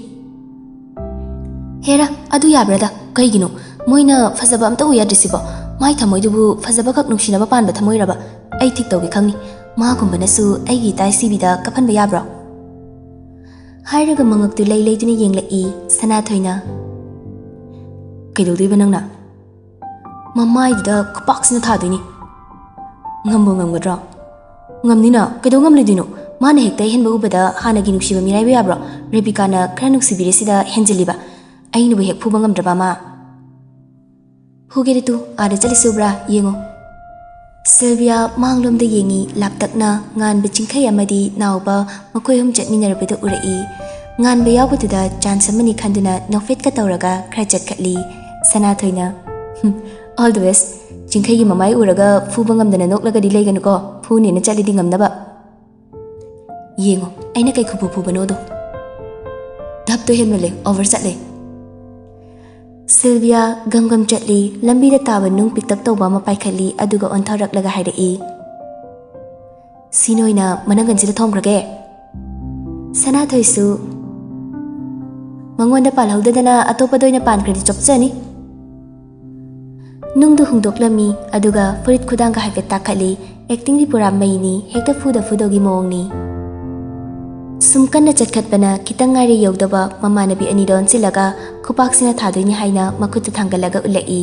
"ꯍꯦꯔꯥ, ꯑꯗꯨ ꯌꯥꯕ꯭ꯔꯥꯗ? ꯀꯩꯒꯤꯅꯣ? ꯃꯣꯏꯅ ꯐꯖꯕ ꯑꯝꯇ ꯎ ꯌꯥꯗ꯭ꯔꯤꯁꯤꯕꯣ? ꯃꯥꯏ ꯊꯃꯣꯏꯗꯨꯕꯨ ꯐꯖꯕꯈꯛ ꯅꯨꯡꯁꯤꯅꯕ ꯄꯥꯟꯕ ꯊꯃꯣꯏꯔꯕ? ꯑꯩ ꯊꯤꯛ ꯇꯧꯒꯦ ꯈꯪꯅꯤ꯫ ꯃꯥꯒꯨꯝꯕꯅꯁꯨ ꯑꯩꯒꯤ ꯏꯇꯥ ꯁꯤꯕꯤꯗ ꯀꯞꯍꯟꯕ ꯌꯥꯕ꯭ꯔꯣ?" ꯍꯥꯏꯔꯒ ꯃꯉꯛꯇꯨ ꯂꯩ ꯂꯩꯗꯨꯅ ꯌꯦꯡꯂꯛꯏ ꯁꯅꯥꯊꯣꯏꯅ꯫ "ꯀꯩꯗꯧꯗꯣꯏꯕ ꯅꯪꯅ?" "ꯃꯃꯥꯏꯗꯨꯗ ꯈꯨꯄꯥꯛꯁꯤꯅ ꯊꯥꯗꯣꯏꯅꯤ"꯫ "ꯉꯝꯕꯨ ꯉꯝꯒꯗ꯭ꯔꯣ?" "ꯉꯝꯅꯤꯅ, ꯀꯩꯗꯧ ꯉꯝꯂꯣꯏꯗꯣꯏꯅꯣ? ꯃꯥꯅ ꯍꯦꯛꯇ ꯑꯍꯦꯟꯕ ꯎꯕꯗ ꯍꯥꯟꯅꯒꯤ ꯅꯨꯡꯁꯤꯕ ꯃꯤꯔꯥꯏꯕ ꯌꯥꯕ꯭ꯔꯣ? ꯔꯦꯕꯤꯀꯥꯅ ꯈꯔ ꯅꯨꯡꯁꯤꯕꯤꯔꯦ ꯁꯤꯗ ꯍꯦꯟꯖꯤꯜꯂꯤꯕ꯫ ꯑꯩꯅꯕꯨ ꯍꯦꯛ ꯐꯨꯕ ꯉꯝꯗ꯭ꯔꯕ ꯃꯥ?" "ꯐꯨꯒꯦꯗꯤ ꯇꯨ, ꯑꯥꯗ ꯆꯠꯂꯁꯤ ꯎꯕ꯭ꯔꯥ? ꯌꯦꯡꯉꯣ"꯫ ꯁꯤꯜꯚꯤꯌꯥ ꯃꯥꯡꯂꯣꯝꯗ ꯌꯦꯡꯉꯤ꯫ ꯂꯥꯞꯇꯛꯅ ꯉꯥꯟꯕ ꯆꯤꯡꯈꯩ ꯑꯃꯗꯤ ꯅꯥꯎꯕ ꯃꯈꯣꯏ ꯑꯍꯨꯝ ꯆꯠꯃꯤꯟꯅꯔꯕꯗꯨ ꯎꯔꯛꯏ꯫ ꯉꯥꯟꯕ ꯌꯥꯎꯕꯗꯨꯗ ꯆꯥꯟꯁ ꯑꯃꯅꯤ ꯈꯟꯗꯨꯅ ꯅꯣꯛꯐꯦꯠꯀ ꯇꯧꯔꯒ ꯈꯔ ꯆꯠꯈꯠꯂꯤ꯫ ꯁꯅꯥꯊꯣꯏꯅ, "ꯍꯨꯝ, all the best꯫ ꯆꯤꯡꯈꯩꯒꯤ ꯃꯃꯥꯏ ꯎꯔꯒ ꯐꯨꯕ ꯉꯝꯗꯅ ꯅꯣꯛꯂꯒꯗꯤ ꯂꯩꯒꯅꯨꯀꯣ, ꯐꯨꯅꯦꯅ ꯆꯠꯂꯗꯤ ꯉꯝꯅꯕ꯫ ꯌꯦꯡꯉꯣ, ꯑꯩꯅ ꯀꯩ ꯈꯨꯐꯨ ꯐꯨꯕꯅꯣꯗꯣ꯫ ꯙꯞꯇꯣ ꯍꯦꯟꯃꯜꯂꯦ, ꯑꯣꯚꯔ ꯆꯠꯂꯦ"꯫ ꯁꯤꯜꯚꯤꯌꯥ ꯒꯝ ꯒꯝ ꯆꯠꯂꯤ꯫ ꯂꯝꯕꯤꯗ ꯇꯥꯕ ꯅꯨꯡ ꯄꯤꯛꯇꯛ ꯇꯧꯕ ꯑꯃ ꯄꯥꯏꯈꯠꯂꯤ, ꯑꯗꯨꯒ ꯑꯣꯟꯊꯣꯔꯛꯂꯒ ꯍꯥꯏꯔꯛꯏ, "ꯁꯤ ꯅꯣꯏꯅ ꯃꯅꯪꯒꯟꯁꯤꯗ ꯊꯣꯝꯈ꯭ꯔꯒꯦ"꯫ ꯁꯅꯥꯊꯣꯏꯁꯨ, ꯃꯉꯣꯟꯗ ꯄꯥꯜꯍꯧꯗꯗꯅ ꯑꯇꯣꯞꯄꯗ ꯑꯣꯏꯅ ꯄꯥꯟꯈ꯭ꯔꯗꯤ ꯆꯣꯞꯆꯅꯤ꯫ ꯅꯨꯡꯗꯨ ꯍꯨꯟꯗꯣꯛꯂꯝꯃꯤ, ꯑꯗꯨꯒ ꯐꯨꯔꯤꯠ ꯈꯨꯗꯥꯡꯒ ꯍꯥꯏꯐꯦꯠ ꯇꯥꯈꯠꯂꯤ꯫ Actingꯗꯤ ꯄꯨꯔꯥ ꯃꯩꯅꯤ, ꯍꯦꯛꯇ ꯐꯨꯗ ꯐꯨꯗꯧꯒꯤ ꯃꯑꯣꯡꯅꯤ꯫ ꯁꯨꯝ ꯀꯟꯅ ꯆꯠꯈꯠꯄꯅ ꯈꯤꯇꯪ ꯉꯥꯏꯔꯦ ꯌꯧꯗꯕ ꯃꯃꯥꯟꯅꯕꯤ ꯑꯅꯤꯗ ꯑꯣꯟꯁꯤꯜꯂꯒ ꯈꯨꯄꯥꯛꯁꯤꯅ ꯊꯥꯗꯣꯏꯅꯤ ꯍꯥꯏꯅ ꯃꯈꯨꯠꯇ ꯊꯥꯡꯒꯠꯂꯒ ꯎꯠꯂꯛꯏ꯫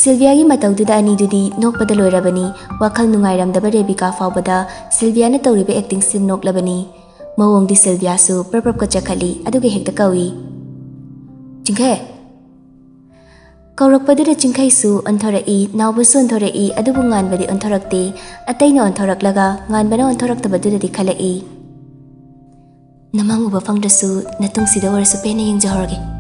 ꯁꯤꯜꯚꯤꯌꯥꯒꯤ ꯃꯇꯧꯗꯨꯗ ꯑꯅꯤꯗꯨꯗꯤ ꯅꯣꯛꯄꯗ ꯂꯣꯏꯔꯕꯅꯤ꯫ ꯋꯥꯈꯜ ꯅꯨꯡꯉꯥꯏꯔꯝꯗꯕ ꯔꯦꯕꯤꯀꯥ ꯐꯥꯎꯕꯗ ꯁꯤꯜꯚꯤꯌꯥꯅ ꯇꯧꯔꯤꯕ actingꯁꯤ ꯅꯣꯛꯂꯕꯅꯤ꯫ ꯃꯑꯣꯡꯗꯤ ꯁꯤꯜꯚꯤꯌꯥꯁꯨ ꯄ꯭ꯔꯞ ꯄ꯭ꯔꯞꯀ ꯆꯠꯈꯠꯂꯤ, ꯑꯗꯨꯒ ꯍꯦꯛꯇ ꯀꯧꯏ, "ꯆꯤꯡꯈꯩ!" ꯀꯧꯔꯛꯄꯗꯨꯗ ꯆꯤꯡꯈꯩꯁꯨ ꯑꯣꯟꯊꯣꯔꯛꯏ, ꯅꯥꯎꯕꯁꯨ ꯑꯣꯟꯊꯣꯔꯛꯏ, ꯑꯗꯨꯕꯨ ꯉꯥꯟꯕꯗꯤ ꯑꯣꯟꯊꯣꯔꯛꯇꯦ꯫ ꯑꯇꯩꯅ ꯑꯣꯟꯊꯣꯔꯛꯂꯒ ꯉꯥꯟꯕꯅ ꯑꯣꯟꯊꯣꯔꯛꯇꯕꯗꯨꯗꯗꯤ ꯈꯜꯂꯛꯏ, "ꯅꯃꯥꯡ ꯎꯕ ꯐꯪꯗ꯭ꯔꯁꯨ ꯅꯇꯨꯡꯁꯤꯗ ꯑꯣꯏꯔꯁꯨ ꯄꯦꯟꯅ ꯌꯦꯡꯖꯍꯧꯔꯒꯦ"